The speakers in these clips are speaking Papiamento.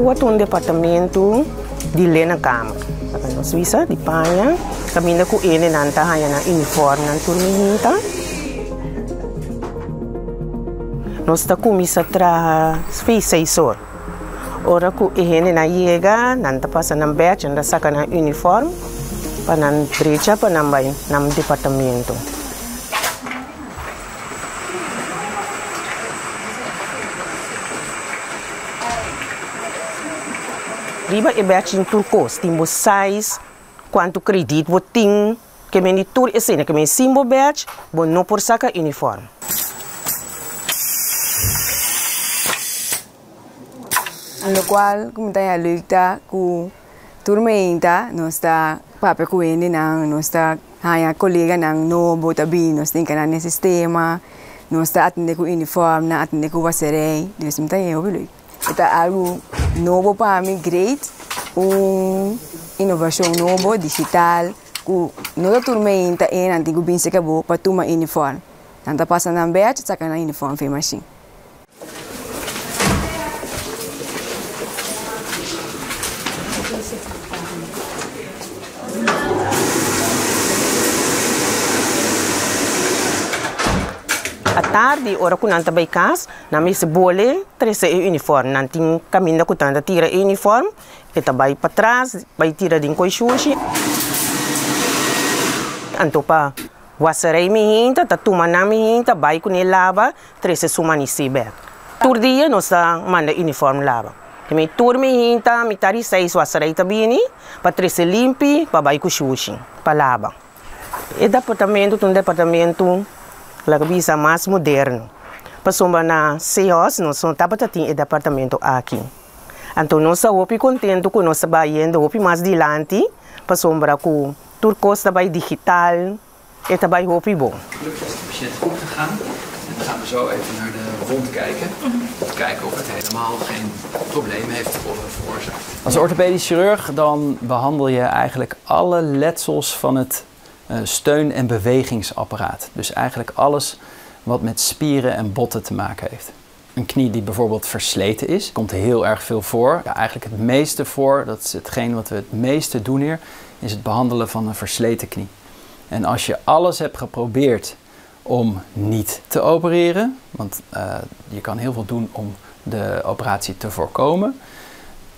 Kua ta un departamento di linnenkamer? Laga nos bisa di paña kaminda ku enenan ta haña nan uniformnan tur minita. Nos ta kuminsá traha fei seis or. Ora ku e hendenan yega, nan ta pasa nan bèch, nan ta saka nan uniform pa nan drecha pa nan bai nan departamento. Riba e bèch tin tur kos, tin bo size, kuantu kredit bo tin, ke men di tur esei. Ke men sin bo bèch, bo no por saka uniform. Lokual ku mi ta haña leuk ta ku tur meinta nos ta papia ku hendenan, nos ta haña koleganan nobo ta bini, nos tin kanan den sistema, nos ta atende ku uniformnan, atende ku waserei, dus mi ta haña hopi leuk. E ta algu nobo pa mi, great, un inovashon nobo, digital, ku no ta tur meinta e nan tin ku bini serka bo pa tuma uniform. Nan ta pasa nan bèch, saka nan uniform for e mashin. Atardi, ora ku nan ta bai kas, nan mester bole trese e uniform. Nan tin kaminda ku nan ta tira e uniform, e ta bai patras, bai tira den koi shushi. Anto pa Waserei mi hinta ta tuma nan mi hinta bai ku ne laba trese su manisí bek. Tur dia nos ta manda uniform laba. Mi tur mi hinta mitar di seis waserei ta bini pa trese limpi pa bai ku shushi pa laba. E departamento ta un departamento laga bisa mas moderno pasobra na Seahorse nos no tabata tin e departamento aki. Anto nos ta hopi contento ku nos ta bai yendo hopi mas dilanti pasobra ku Tur kos ta bai digital, e ta bai hopi bon. Gelukkig is de patiënt goed gegaan. En dan gaan we zo even naar de wond kijken. Om te kijken of het helemaal geen probleem heeft veroorzaakt. Als orthopedisch chirurg dan behandel je eigenlijk alle letsels van het steun- en bewegingsapparaat. Dus eigenlijk alles wat met spieren en botten te maken heeft. Een knie die bijvoorbeeld versleten is, komt heel erg veel voor. Ja, eigenlijk het meeste voor, dat is hetgeen wat we het meeste doen hier, is het behandelen van een versleten knie. En als je alles hebt geprobeerd om niet te opereren, want uh, je kan heel veel doen om de operatie te voorkomen,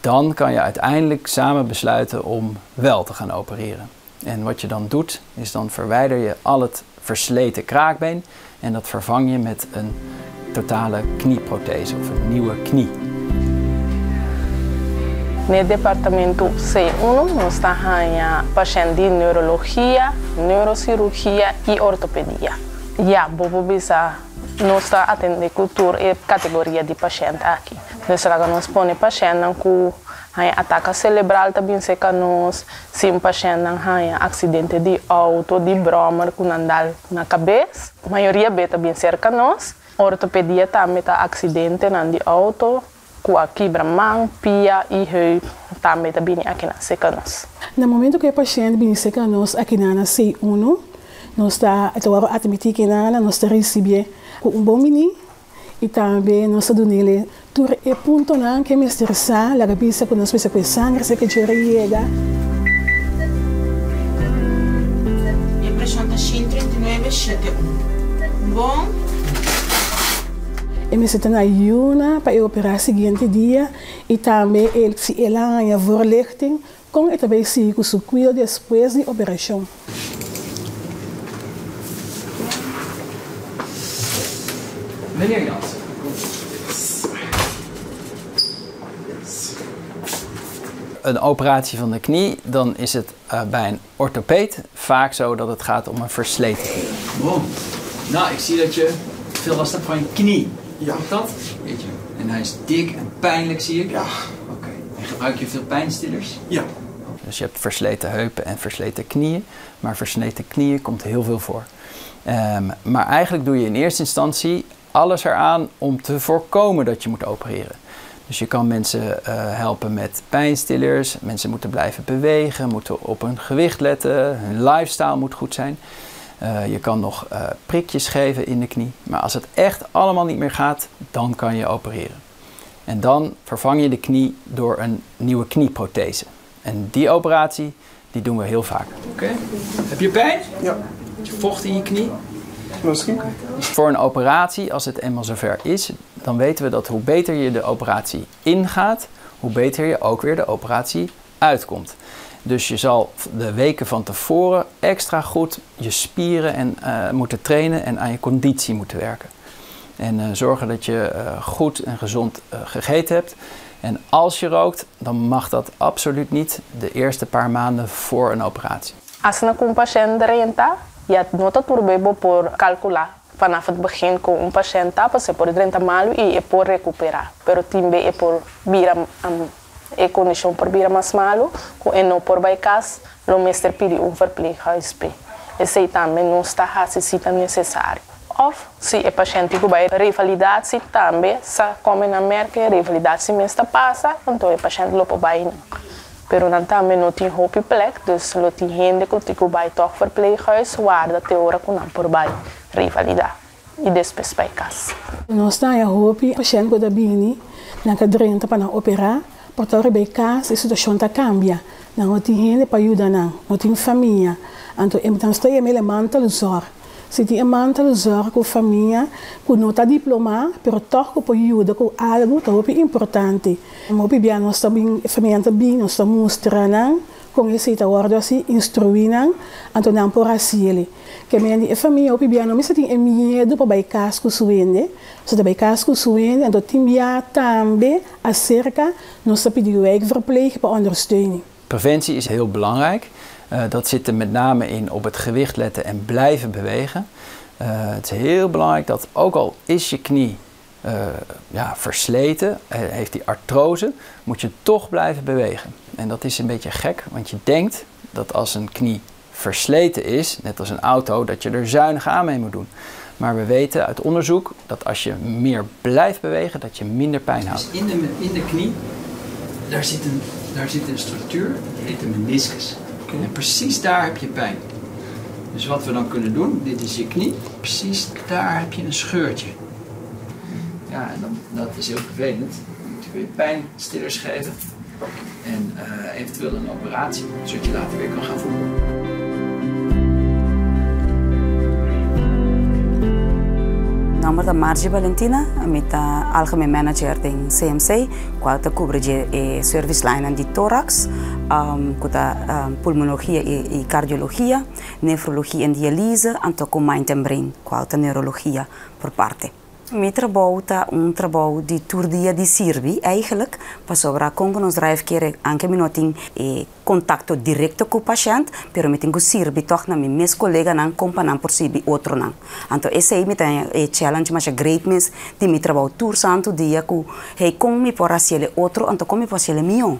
dan kan je uiteindelijk samen besluiten om wel te gaan opereren. En wat je dan doet, is dan verwijder je al het versleten kraakbeen en dat vervang je met een totale knieprothese of een nieuwe knie. Na e departamento C uno nos ta haña pashènt di neurologia, neurosirugia i ortopedia. Ya bo por bisa nos ta atendé ku tur e kategoria di pashènt aki. Dus laga nos pone pashèntnan ku haña ataka selebral ta bin serka nos, si un pashèntnan haña aksidente di outo, di bròmer ku nan dal na kabes, mayoria be ta bin serka nos. Ortopedia tambe ta aksidentenan di outo ku a kibra man, pia i heup tambe ta bini akinan serka nos. Na momento ku e pashènt bini serka nos akinan na C uno, nos ta e ta wòrdu atmití kinan, nos ta risibié ku un bon biní i tambe nos ta dun'é tur e puntonan ku e mester sa, laga bisa ku nos mester ku e sanger serka dje ora yega. E preshon ta 139 7 un. Bon. E mester ta na yuna pa e operá siguiente dia i tambe e si el a haña voorlichting kon e ta bai sigui ku su kuido despues di operashon. Meneer Jansen. Een operatie van de knie, dan is het uh, bij een orthopeed vaak zo dat het gaat om een versleten knie. Bon. Nou, ik zie dat je veel last hebt van je knie. Ja. Klopt dat? Weet je. En hij is dik en pijnlijk, zie ik. Ja. Oké. En gebruik je veel pijnstillers? Ja. Dus je hebt versleten heupen en versleten knieën. Maar versleten knieën komt heel veel voor. Um, maar eigenlijk doe je in eerste instantie alles eraan om te voorkomen dat je moet opereren. Dus je kan mensen uh, helpen met pijnstillers, mensen moeten blijven bewegen, moeten op hun gewicht letten, hun lifestyle moet goed zijn. Uh, je kan nog uh, prikjes geven in de knie. Maar als het echt allemaal niet meer gaat, dan kan je opereren. En dan vervang je de knie door een nieuwe knieprothese. En die operatie die doen we heel vaak. Oké. Heb je pijn? Ja. Heb je vocht in je knie? Misschien. Voor een operatie, als het eenmaal zover is, dan weten we dat hoe beter je de operatie ingaat, hoe beter je ook weer de operatie uitkomt. Dus je zal de weken van tevoren extra goed je spieren en, moeten trainen en aan je conditie moeten werken. En zorgen dat je goed en gezond gegeten hebt. En als je rookt, dan mag dat absoluut niet de eerste paar maanden voor een operatie. Asina ku un pashènt drenta, ya no ta tur bo por kalkulá vanaf het begin ku un pashènt ta, pasobra e por drenta malu i e por rekuperá. Pero tin be e por bira e kondishon por bira mas malu ku e no por bai kas, lo mester pidi un verpleeghuis p'e. Esei tambe nos ta hasi si ta nesesario. Òf si e pashènt tin ku bai revalidatie tambe sa kome na merke, revalidatie mes ta pasa, anto e pashènt lo por bai nan. Pero nan tambe no tin hopi plek, dus lo tin hende ku tin ku bai tòg verpleeghuis warda te ora ku nan por bai revalidá i despues bai kas. Nos ta haña hopi pashènt ku ta bini, nan ta drenta pa nan operá, por ta ora bai kas e situashon ta kambia. Nan no tin hende pa yuda nan, no tin famia. Anto e nos ta yama el e mantelzorg. Si tin e mantelzorg ku famia ku no ta diplomá, pero tòg ku por yuda ku algu ta hopi importante. Hopi bia nos ta bin, e famianan ta bin, nos ta mustra nan kon esei ta wòrdu hasi, instruí nan, anto nan por hasi el. Ke men di e famia hopi bia no mester tin e miedu pa bai kas ku su hende, pasobra ta bai kas ku su hende, anto tin bia tambe aserka nos ta pidi wijkverpleeg pa ondersteuning. Preventie is heel belangrijk. Dat zit er met name in op het gewicht letten en blijven bewegen. Het is heel belangrijk dat ook al is je knie ja, versleten, heeft die artrose, moet je toch blijven bewegen. En dat is een beetje gek, want je denkt dat als een knie versleten is, net als een auto, dat je er zuinig aan mee moet doen. Maar we weten uit onderzoek dat als je meer blijft bewegen, dat je minder pijn houdt. Dus in de knie, daar zit een structuur, die heet de meniscus. En precies daar heb je pijn. Dus wat we dan kunnen doen, dit is je knie, precies daar heb je een scheurtje. Ja, en dan, dat is heel vervelend. Dan moet je weer pijnstillers geven en eventueel een operatie, zodat je later weer kan gaan voetballen. Nomber ta Margie Valentina, mi ta algemeen manager den CMC, cual ta cubri dje e service line di thorax, cu ta pulmonologia y cardiologia, nefrologia en dialyse, anto cu mind and brain, cual ta neurologia por parte. Mi trabou ta un trabou di tur dia di sirbi eigenlijk, pasobra con cu nos drijfkeren, aunke mi no tin e contacto directo cu pashent, pero mi tin cu sirbi toch na mi mes coleganan con pa nan por sirbi otronan. Anto esey mi ta e challenge masha great mes di mi trabou tur santo dia cu hey con mi por haci el otro, anto con mi por haci el mio.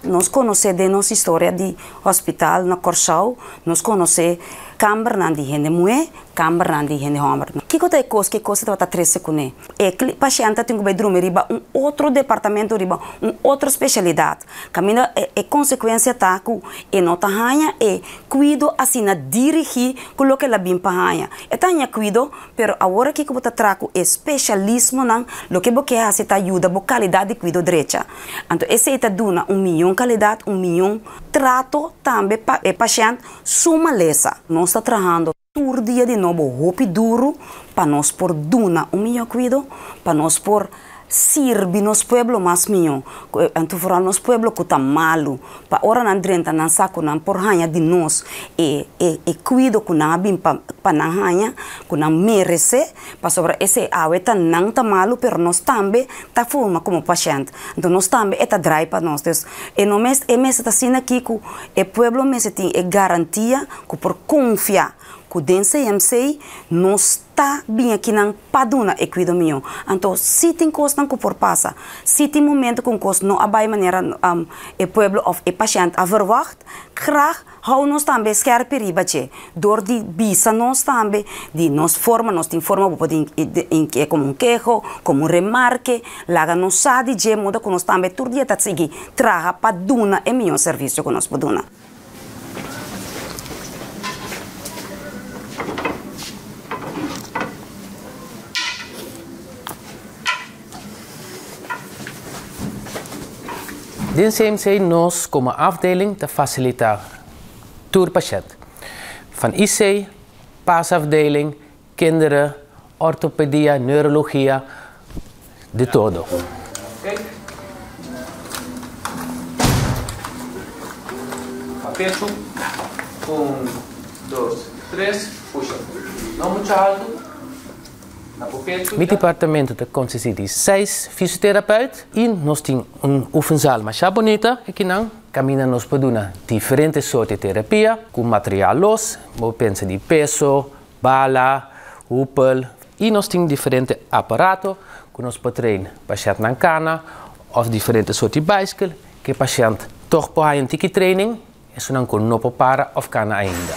Nos conoce den nos historia di hospital na Corsou, nos conoce kambernan di hende muhe, kambernan di hende homber. Kico ta e cos cu e cos tabata trece cune? E pashent ta tin cu bay drumi riba un otro departamento, riba un otro specialidad. Caminda e consecuencia ta cu e no ta haña e cuido asina dirigi cu loke el a bin pa haña. E ta haña cuido, pero awor aki cu bo ta traha cu e specialismonan, loke bo ke haci ta yuda bo calidad di cuido drecha. Anto esei ta duna un miyon kalidat, un miyon trato tambe pa e pashènt su malesa. Nos ta trahando tur dia di nobo hopi duru pa nos por duna un miyon kuido, pa nos por sirbi nos pueblo mas miyon. Anto foral nos pueblo ku ta malu, pa ora nan drenta nan sa ku nan por haña di nos e e kuido ku nan a bin pa pa nan haña, ku nan meresé. Pasobra esei awe ta nan ta malu pero nos tambe ta forma como pashent. Enton nos tambe e ta drai pa nos. Dus e no mes e mester ta asina aki cu e pueblo mester tin e garantia cu por confia cu den CMC nos ta bin akinan pa duna e cuido miho. Anto si tin cosnan cu por pasa, si tin momento cu un cos no a bay manera e pueblo of e pashent a verwacht, graag Hou nos tambe skerpi riba dje, dor di bisa nos tambe di nos forma, nos tin forma bo por inke komo un keho, komo un remarke, laga nos sa di dje moda ku nos tambe tur dia ta sigui traha pa duna e mihó servisio ku nos por duna. Den CMC nos komo afdeling ta fasilitá tur pashènt. Van IC, paasafdeling, kinderen, ortopedia, neurologia, de todo. Kijk. Pecho. Un, dos, tres, pusha. No mucho alto. Mi departamento ta konsistí di seis fisioterapeut i nos tin un oefenzaal masha bunita akinan kaminda nos por duna diferente sorti terapia ku material los, bo pensa di peso, bala, hupel i nos tin diferente aparato ku nos por train pashèntnan kana òf diferente sorti baiskel ku e pashènt tòg por haña un tiki training. Esunnan ku no por para òf kana ainda.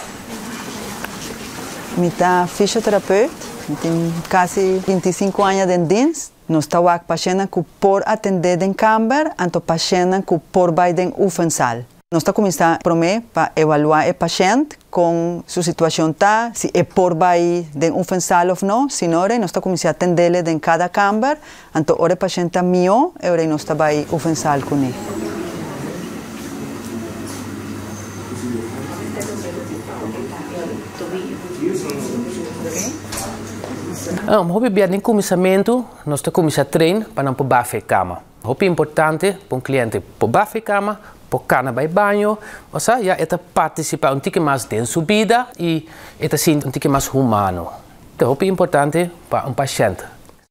Mi ta fysioterapeut, mi tin kasi 25 aña den dienst. Nos ta wak pashentnan ku por atendé den kamber, anto pashentnan ku por bai den oefenzaal. Nos ta kuminsá promé pa evaluá e pashent kon su situashon ta, si e por bai den oefenzaal òf no. Si no, nos ta kuminsá atendé den kada kamber, anto ora e pashent ta mihó, e ora nos ta bai oefenzaal kuné. Hopi bia den kuminsamentu nos ta kuminsá train pa nan por bafa e kama. Hopi importante pa un kliente por bafa e kama, por kana bai baño, osea ya e ta partisipá un tiki mas den su bida i e ta sinti un tiki mas humano. Ta hopi importante pa un pashènt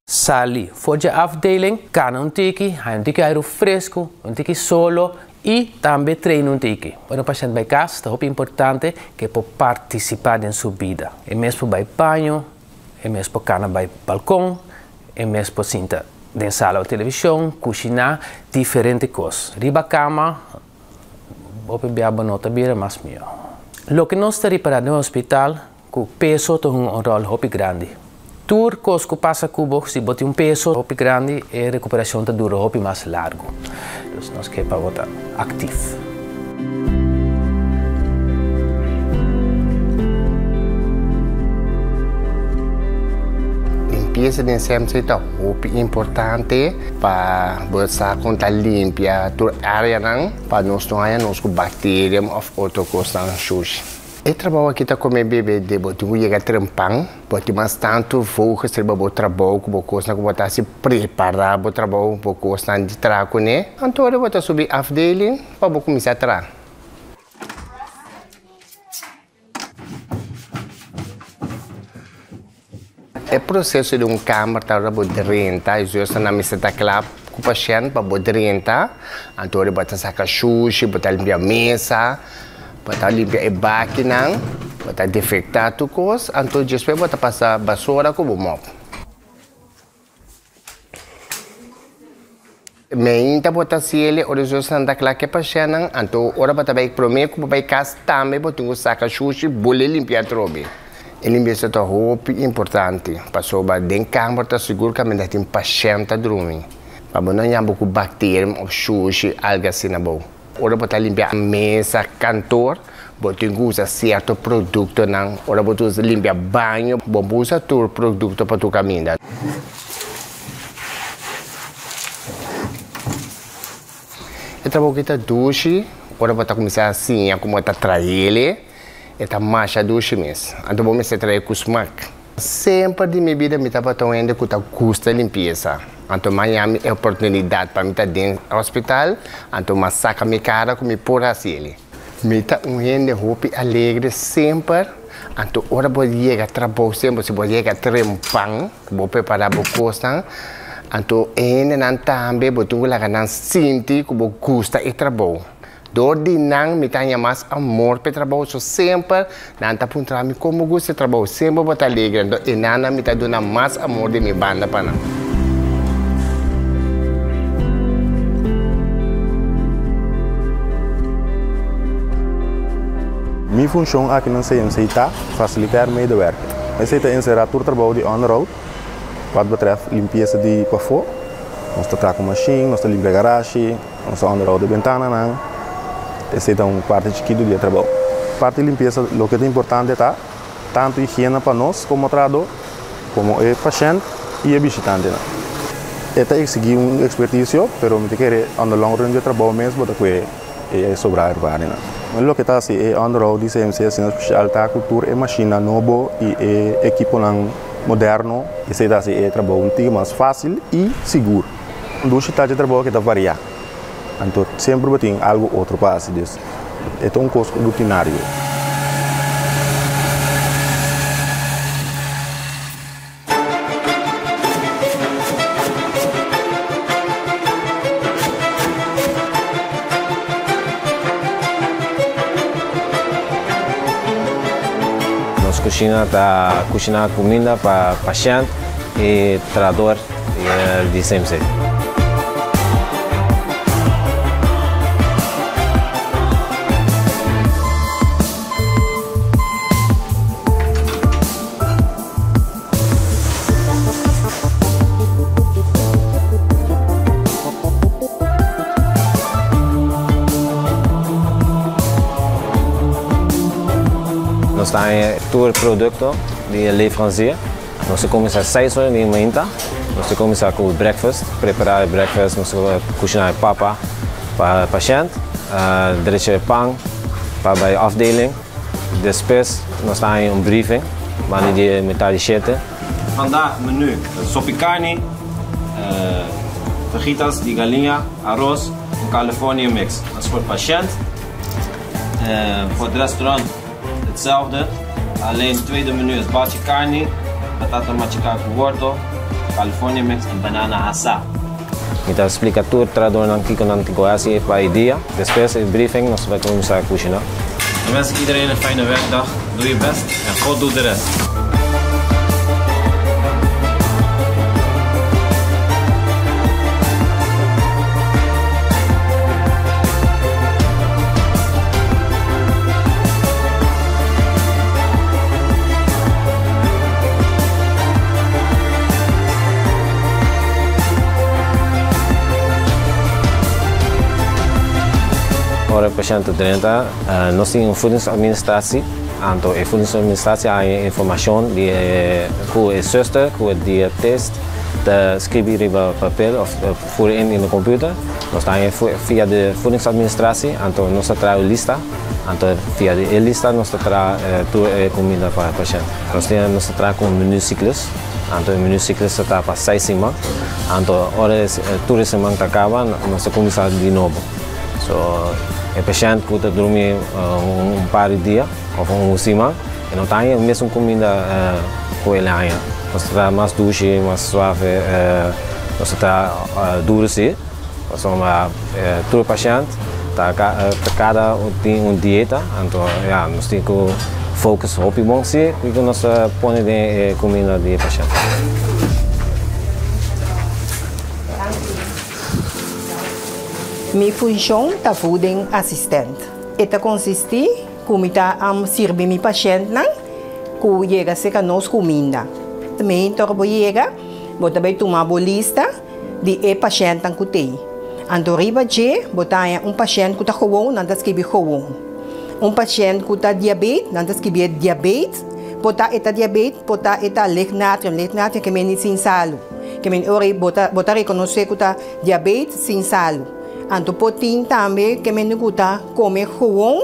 sali for dje afdeling, kana un tiki, haña un tiki airu fresku, un tiki solo i tambe train un tiki. Ora un pashènt bai kas ta hopi importante ku e por partisipá den su bida. E mes por bai baño, e mes por kana bai balkon, e mes por sinta den sala wak televishon, kushiná, diferente kos. Riba kama hopi bia bo no ta bira mas mihó. Loke nos ta ripará den hospital ku peso ta hunga un ròl hopi grandi. Tur kos ku pasa ku bo, si bo tin un peso hopi grandi, e rekuperashon ta dura hopi mas largu. Dus nos ke pa bo ta aktif. Limpiesa den CMC ta hopi importante pa bo sa kon ta limpia tur areanan pa nos no haña nos ku bakteria òf otro kosnan shushi. E trabou aki ta kome bebe de bo tin ku yega trempan, bo tin mas tantu focus riba bo trabou ku bo kosnan ku bo ta hasi prepará bo trabou, bo kosnan di traha kuné. Anto ora bo ta subi afdeling pa bo kuminsá traha. E proseso di un kamer ta ora bo drenta, e zusternan mester ta kla ku pashènt pa bo drenta, anto ora bo ta saka shushi, bo ta limpia mesa, bo ta limpia e bakinan, bo ta defektá tur kos, anto despues bo ta pasa basura ku bo mòp. Meinta bo ta hasiel ora e zusternan ta kla ku e pashèntnan, anto ora bo ta bai promé ku bo bai kas tambe bo tin ku saka shushi bolé limpia atrobe. E limpiesa ta hopi importante pasobra den kamber ta sigur kaminda tin pashènt ta drumi pa bo no yamba ku bakteria òf shushi algu asina abou. Ora bo ta limpia mesa, kantor, bo tin ku usa sierto produktonan. Ora bo ta limpia baño, bo por usa tur produkto pa tur kaminda. E trabou ki ta dushi, ora bo ta kuminsá siña komo ta trael, e ta masha dushi mes. Anto bo mester trae ku smak. Semper di mi bida mi tabata un hende ku ta gusta limpiesa. Anto mi a haña e oportunidat pa mi ta den hospital, anto mi a saka mi kara ku mi por hasi el. Mi ta un hende hopi alegre semper, anto ora bo yega trabou semper si bo yega trempan, bo prepará bo kosnan, anto e hendenan tambe bo tin ku laga nan sinti ku bo gusta e trabou. Dor di nan mi ta haña mas amor p'e trabou, so semper nan ta puntra mi kon bo gusta e trabou, semper bo ta alegre, anto e nannan mi ta duna mas amor di mi banda pa nan. Mi funshon aki na CMC ta fasilitair medewerker. Esei ta enserá tur trabou di onderhoud wat betreft limpiesa di pafó. Nos ta traha ku mashin, nos ta limpia garashi. Nos ta onderhou de bentananan. Esei ta un parti chikitu di e trabou. Parti limpiesa loke ta importante ta tantu higiena pa nos komo trahadó, komo e pashènt i e bishitantenan. E ta eksigí un ekspertisio, pero mi ta kere on the long run di e trabou mes bo ta kue e sobrá ervaringnan. Loke ta hasi e onderhoud di CMC asina spesial ta ku tur e mashinnan nobo i e ekiponan moderno, esei ta hasi e trabou un tiki mas fásil i sigur. Un dushi ta dje trabou ke ta variá, anto semper bo tin algu otro pa hasi, dus e ta un kos rutinario. Nos kushina ta kushiná kuminda pa pashènt i trahador di CMC. Nos ta haña tur produkto di e leverancier. Nos ta kuminsá seis ora di mainta. Nos ta kuminsá ku breakfast, prepará e breakfast, nos ta kushiná e papa pa pashènt, drecha e pan pa bai afdeling. Despues nos ta haña un briefing banda di mitad di shete. Vandaag menu, sopi carni, fajitas di galiña, aros, un California mix. Dat is voor de patiënt. Voor het restaurant hetzelfde. Alleen het tweede menu is bachi carni, batata machica cu wortel, California mix en banana asa. Mi ta splika tur trahadornan kiko nan tin ku hasi pa e dia. Despues e briefing nos ta bai kuminsá kushiná. Dan wens ik iedereen een fijne werkdag. Doe je best en God doet de rest. Ora e pashènt ta drenta, nos tin un voedingsadministratie, anto e voedingsadministratie haña e informashon di e ku e zuster, ku e diëtist ta skribi riba papel òf voer in in de computer. Nos ta haña via de voedingsadministratie, anto nos ta traha un lista, anto via di e lista nos ta traha tur e kuminda pa e pashènt. Nos tin nos ta traha ku un menucyclus, anto e menucyclus ta traha pa seis siman, anto ora e tur e siman ta kaba nos ta kuminsá di nobo. So e pashènt ku ta drumi un par di dia òf un siman e no ta haña e mesun kuminda ku el a haña. Nos ta traha mas dushi, mas suave, nos ta traha duru si, pasobra tur pashènt ta kada tin un dieta, anto ya nos tin ku focus hopi bon si kiko nos ta pone den e kuminda di e pashènt. Mi funshon ta voeding assistent. E ta konsistí ku mi ta sirbi mi pashèntnan ku yega serka nos kuminda. Meintor bo yega, bo ta bai tuma bo lista di e pashèntnan ku tei. Anto riba dje bo ta haña un pashènt ku ta gewon, nan ta skibi gewon. Un pashènt ku ta diabet, nan ta skibié diabet. Por ta e ta diabet, por ta e ta licht natrium. Licht natrium ke meni sin salu. Ke meni ora ei bo ta bo ta rekonosé ku ta diabet sin salu. Anto por tin tambe ke meni ku ta kome gewon.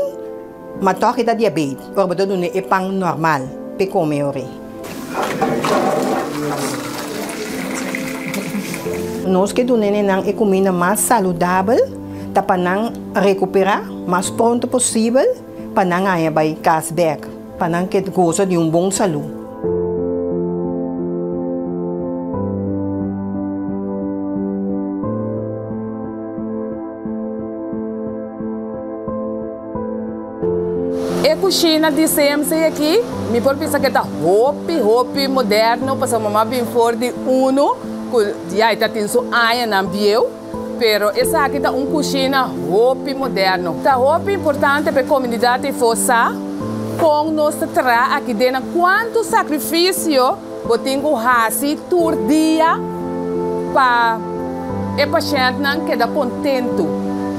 Ma tòg e ta diabet, ora bo ta duna e pan normal p'e kome ora ei. Nos ke duna nenan e kuminda mas saludabel ta pa nan rekuperá mas pronto posibel pa nan haña bai kas bèk, pa nan ke gosa di un bon salú. E kushina di CMC aki mi por bisa ke ta hopi hopi moderno pasobra mama bin for di uno ku ya e ta tin su añanan bieu pero esaki ta un kushina hopi moderno. Ta hopi importante pa e komunidat ei for sa kon nos ta traha aki den nan kuantu sakrifisio bo tin ku hasi tur dia pa e pashèntnan keda kontentu.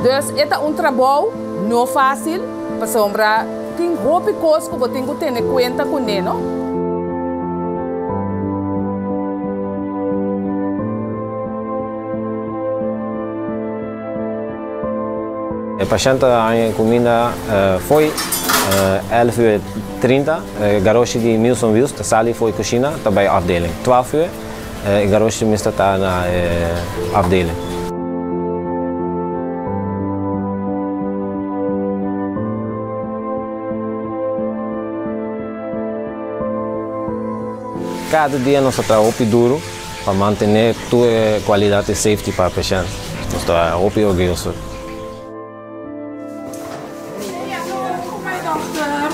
Dus e ta un trabou no fásil pasobra tin hopi kos ku bo tin ku tene kuenta kuné, no. E pashènt ta haña kuminda fo'i 11 uur 30. E garoshi di Meals on Wheels ta sali fo'i kushina ta bai afdeling. 12 uur e garoshi mester ta na e afdeling. Kada dia nos ta traha hopi duru pa mantené tur e kualidat i safety pa pashènt. Nos ta hopi orguyoso.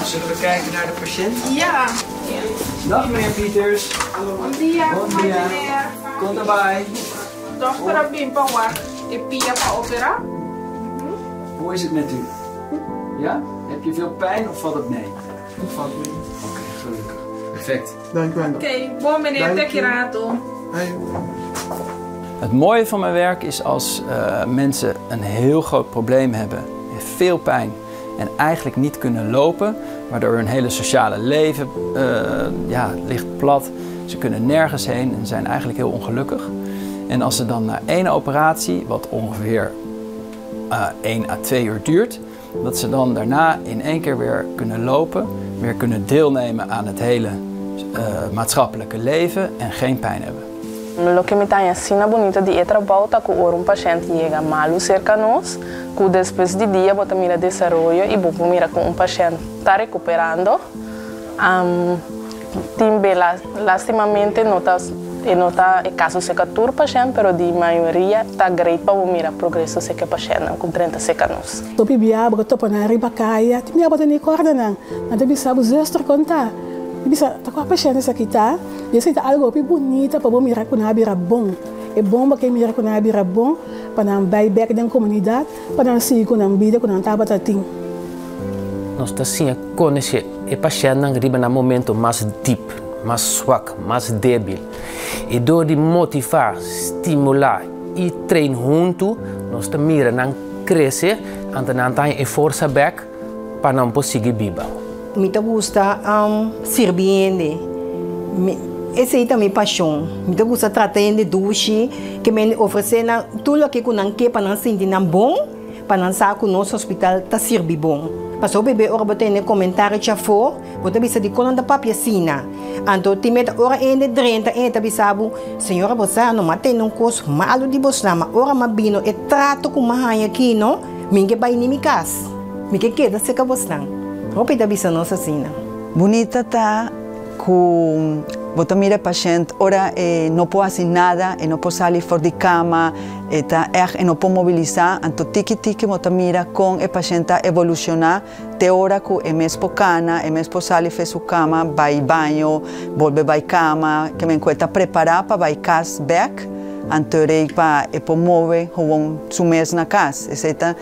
Zullen we kijken naar de patiënt? Ja. Dag meneer Pieters. Bon dia, Bon dia. meneer. Komt erbij. Dokter a bin pa wak e pia pa operá. Hoe is het met u? Ja? Heb je veel pijn of valt het mee? Het valt mee. Oké, gelukkig. Perfect. Dank u wel. Oké, bon meneer, Dank te ki u. rato. Het mooie van mijn werk is als mensen een heel groot probleem hebben, veel pijn en eigenlijk niet kunnen lopen, waardoor hun hele sociale leven ligt plat. Ze kunnen nergens heen en zijn eigenlijk heel ongelukkig. En als ze dan na één operatie, wat ongeveer 1 à 2 uur duurt, dat ze dan daarna in één keer weer kunnen lopen, weer kunnen deelnemen aan het hele maatschappelijke leven en geen pijn hebben. Loke mi ta haña asina bunita di e trabou ta ku ora un pashènt yega malu serka nos, ku despues di dia bo ta mira desaroyo i bo por mira ku un pashènt ta rekuperando. Tin be lastimamente no ta, e no ta e kaso serka tur pashènt, pero di mayoria ta great pa bo mira progreso serka e pashèntnan ku drenta serka nos. Topi bia bo topa nan riba kaya, tin bia bo ta ni korda nan. Nan ta bisa bo zuster kon ta. Mi bisa ta kua pashènt esaki ta? I esei ta algu hopi bunita pa bo mira ku nan a bira bon. E bon bo ke mira ku nan a bira bon pa nan bai bèk den komunidat, pa nan sigui ku nan bida ku nan tabata tin. Nos ta siña konosé e pashèntnan riba nan momento mas dip, mas swak, mas débil. I dor di motivá, stimulá i train huntu, nos ta mira nan krese, anto nan ta haña e forsa bèk pa nan por sigui biba. Mi ta gusta sirbi hende. Esei ta mi pashon. Mi ta gusta trata hende dushi, ke men ofresé nan tur loke ku nan ke pa nan sinti nan bon, pa nan sa ku nos hospital ta sirbi bon. Pasobra bebe ora bo tende komentario djafó, bo ta bisa dikon nan ta papia asina. Anto tin meta ora hende drenta hende ta bisa bo, Señora bo sa no m'a tende un kos malu di bosnan, ma ora m'a bino e trato ku m'a haña aki no, mi ke bai ni mi kas. Mi ke keda serka bosnan. Hopi ta bisa nos asina. Bunita ta ku bo ta mira e pashènt ora e no por hasi nada, e no por sali for di kama, e ta ègt e no por mobilisá, anto tiki tiki bo ta mira kon e pashènt ta evolushoná te ora ku e mes por kana, e mes por sali fe su kama bai baño, bolbe bai kama, ke men ku e ta prepará pa bai kas bèk, anto rei pa e por move howon su mes na kas. Esei ta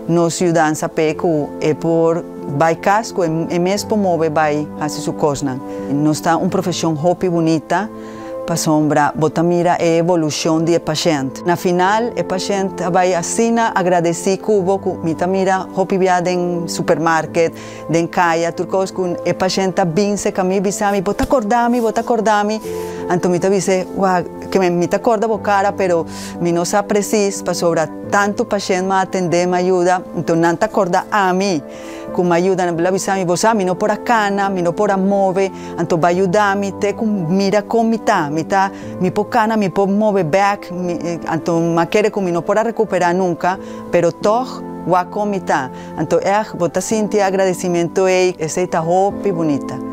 nos yudansa p'e ku e por bai kas, ku e mes por move bai hasi su kosnan. Nos ta un profeshon hopi bunita pasobra bo ta mira e evolushon di e pashènt. Na final e pashènt a bai asina agradesí ku bo ku mi ta mira hopi bia den supermarket, den kaya, tur kos ku e pashènt ta bin serka mi bisa mi, bo ta kòrda mi, bo ta kòrda mi? Anto mi ta bis'é, wak, ke mi ta kòrda bo kara pero mi no sa presis pasobra tantu pashènt m'a atendé, m'a yuda, anto nan ta kòrda ami ku m'a yuda nan. Bo bisa mi, bo sa mi no por a kana, mi no por a move, anto bo a yuda mi te ku mira kon mi ta, mi ta, mi por kana, mi por move bèk, mi, anto m'a kere ku mi no por a rekuperá nunka, pero tòg wak kon mi ta. Anto ègt bo ta sinti e agradesimentu ei, esei ta hopi bunita.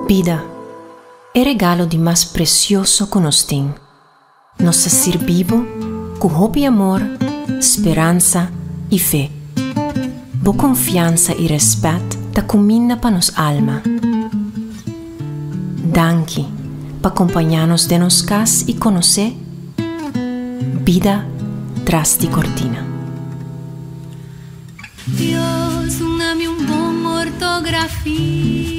Bida, e regalo di mas presioso ku nos tin. Nos ta sirbi bo ku hopi amor, speransa i fe. Bo konfiansa i rèspèt ta kuminda pa nos alma. Danki pa kompañá nos den nos kas i konosé bida tras di kortina. Dios, duna mi un bon ortografia.